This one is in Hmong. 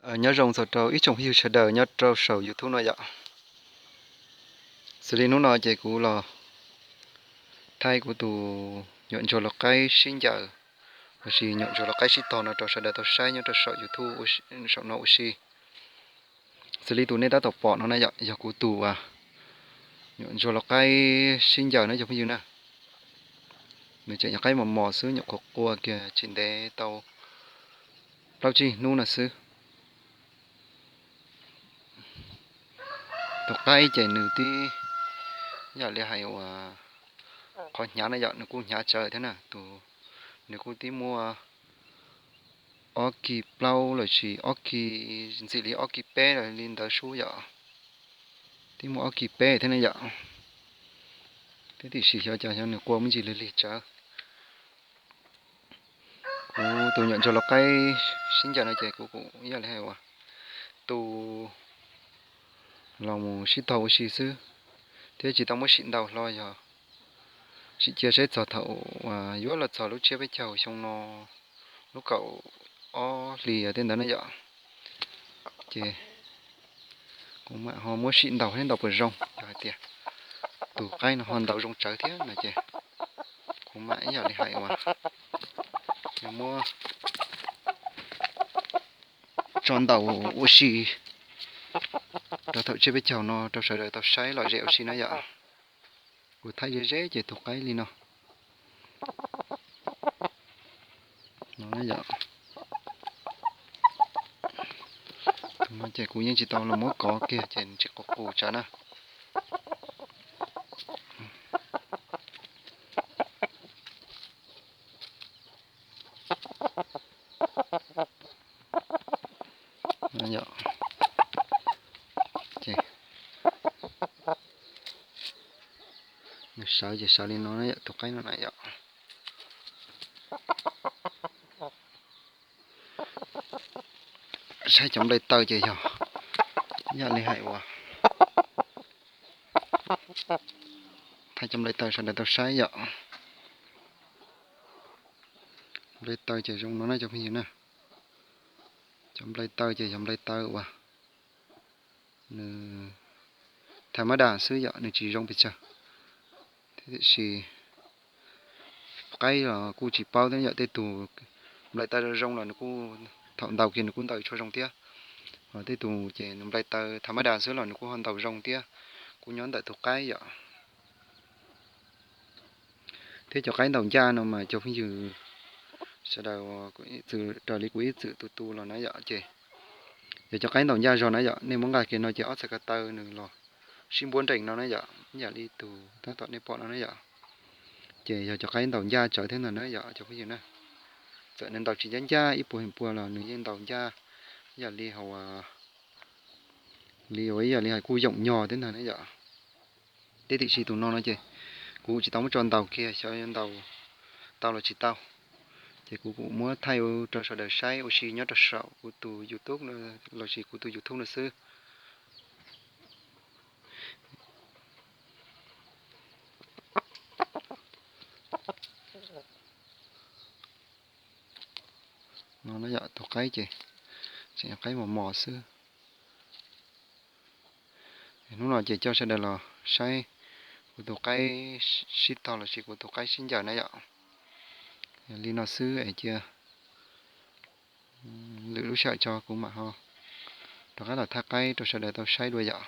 Nyob zoo txog rau ib tsoom phooj ywg sawv daws nyob rau saum YouTube no yom. Xws li hnub no ces kuv los thaij kuv tus nyuam ntsuag lau qaib sib ncaws, los sis nyuam ntsuag lau qaib sib tog no rau sawv daws tau saib nyob rau saum YouTube saum no ua si. Xws li tus nej tab tom pom no na yom, yog kuv tus nyuam ntsuag lau qaib sib ncaws na cov phooj ywg na. Nws tseem yog qaib mos mos xwb, nyuam qhuav qua kiag tsis ntev tau plaub tsib hnub no xwb. Tus qaib ces nws tib yam li hais uas qhov hnyav na yom, nws kuj hnyav tsawv thiab na. Tus, nws kuj tib muaj ob kis plaub los sis ob kis, ntxim li ob kis peb los li ntawd sub yom. Tib muaj ob kis peb thiab na yom. Thiab tiam sis xyov cas xyov nws qua me ntsis lig lig tsawv. Kuv tus nyuam ntsuag lau qaib sib ncaws no ces kuv kuj yam li hais uas tus los mus sib tog ua si xwb, thiab tsis tau muab sim ntau hlo, yog sim cia seb txog thaum uas yuav los txog lub tsiab peb caug xyoo no, lub kaum ob hlis tej ntawd na yom. Ces kuv mam ho muab sim ntau seb ntau puas zoo, yog hais tias tus qaib no ho ntau zoo tsawv thiab no ces kuv mam ib yam li hais uas yog muab tso ntau ua si rau thaum tsiab peb caug no rau sawv daws tau saib lom zem ua si na yom. Kuv thaij ze ze ces tus qaib li no. Tus no ces kuv yeej tsis tau los muab kov kiag ces tsis qus qus tsawv na. Nws sawv ces sawv li no na yom, tus qaib no na yom. Saib cov nplai taw ces yog ib yam li hais uas thaij cov nplai taw sawv daws tau saib yom. Nplai taw ces zoo no na cov phooj ywg na. Cov nplai taw ces yog nplai taw uas nws tha mab das xwb yom, nws tsis zoo pes tsawg. Thiab tiam sis qaib los kuj tsis paub thiab yom, tej tus nplai taw zoo los nws kuj thaum ntaus kiag nws kuj ntaus tsis tshua zoo thiab. Ho tej tus ces nws nplai taw tha mab das xwb los nws kuj ho ntaus zoo thiab, kuj nyob ntawm tus qaib yom. Thiab cov qaib ntaus ncaj no mas cov phooj ywg sawv daws, raws li kuv ib txwm tus tu los na yom, ces yog cov qaib ntaus ncaj zog na yom, nej muab nqa kiag no ces ob txhais ko taw nws los sib npuab nrees no na yom, ib yam li tus tab tom nej pom no na yom. Ces yog cov qaib ntaus ncaj tsawv thiab ntag na yom cov phooj ywg na. Txawm nws ntaus tsis ncaj ncaj ib puas pua los nws yeej ntaus ncaj ib yam li hais, li ib yam li hais kuj yoom nyog thiab ntag na yom. Thiab tiam sis tus no no ces kuv tsis tau muab tso ntaus kiag, xyov ntaus tau los tsis tau. Ces kuv kuj muab thaij rau sawv daws saib ua si nyob rau saum kuv tus YouTube los sis kuv tus YouTube no xwb. No yom, tus qaib ces tseem yog qaib mos mos xwb. Hnub no ces coj sawv daws los saib kuv tus qaib sib tog los sis kuv tus qaib sib ncaws na yom. Yog li no xwb es cia lwm lub sij hawm tso kuv mam ho rov qab los thaij qaib rau sawv daws tau saib dua yom.